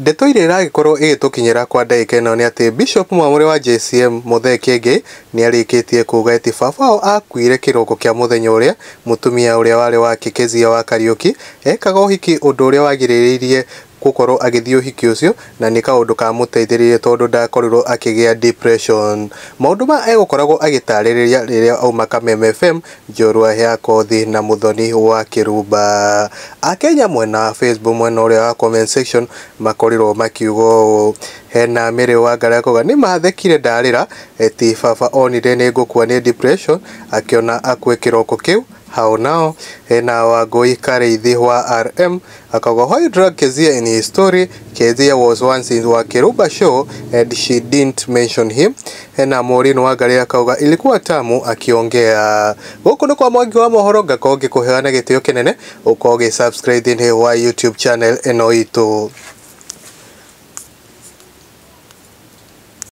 Ndeto iria iragĩkorwo igĩtũkinyĩra kwa ndagĩka ĩno nĩ atĩ Bishop Mwamũre wa JCM Muthee Kiengei nĩarĩkĩtie kuga atĩ baba wao akuire kĩroko kĩa mũthenya ũrĩa mũtumia ũrĩa warĩ wake Kezia wa Kariũki ekaga ũhiki, ũndũ ũrĩa wagirĩrĩirie gũkorwo agĩthiĩ ũhiki ũcio na nĩ kaũndũ kamũteithĩrĩirie tondũ ndakorirwo akĩgĩa depression. Maũndũ maya egũkoragwo agĩtarĩrĩria rĩrĩa auma Kameme FM njorua ya Kothi na Muthoni wa Kĩrumba. Akenya mwena wa Facebook mwena ũrĩa wa comment section makorirwo makiuga ũũ, hena Mary Wangari akauga nĩ mathekire ndarĩra eti baba onire nĩ ngũkua nĩ depression akĩona akue kĩroko kĩu. Hao nao hena Wangui Kareithi wa RM akauga why drag Kezia in his story? Kezia was once in Wakiruba show and she didn't mention him. Hena Maureen Wangari akauga ilikuwa tamu akiongea. Gũkũ nĩ kwa Mwangi wa mohoro, ngakorwo ngĩkũheana gĩtĩo kĩnene ũkorwo ũgĩ subscribe thĩinĩ wa YouTube channel ĩno itũ.